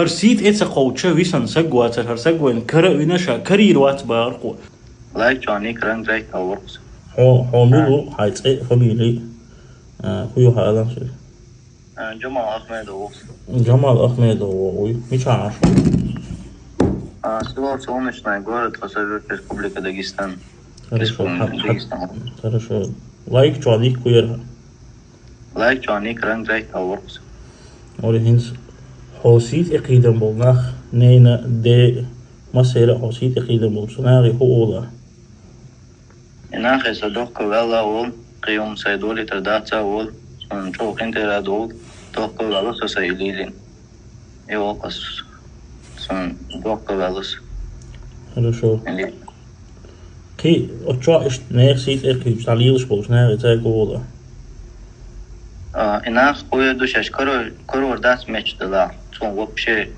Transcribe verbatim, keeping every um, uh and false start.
ХӀара сий тӀе ца кховдача висина саг вацар, хӀара саг вайна кара а вина, ша карийра вац бахархо. Лайк чоник ранг зайт алворкс. Хьо, хьо мила ву, хьай цӀе, фамили? А, хӀу ю хьа алам ши? А, Джамал Ахмедов ву. Джамал Ахмедов ву, уй. Мича Ӏаш? А, село Солнечное, город Хасавюрт, Республика Дагестан. Хорошо. Республика Дагестан. Хорошо. Лайк чоник куйер. Лайк чоник ранг зайт алворкс. Ори хӀинца хьо сий тӀе кхийдам бол нах, нейна, де, масера хьо сий тӀе кхийдам бол, цу нагӀи хӀу ола? И нахе са дохка ваьлла вол, кхийум сай долитар даца вол, сон чӀо хинтера дол, дохка ваьлла со сай илилин. И вол къас сон дохка ваьлла со. Хорошо. Или Кхи, отчо ишт нех сий тӀе кхийч, та лилаш болш, нех и цай гола. А, и нах куйер ду шаш карор, карор дац меч дала. Цун вообще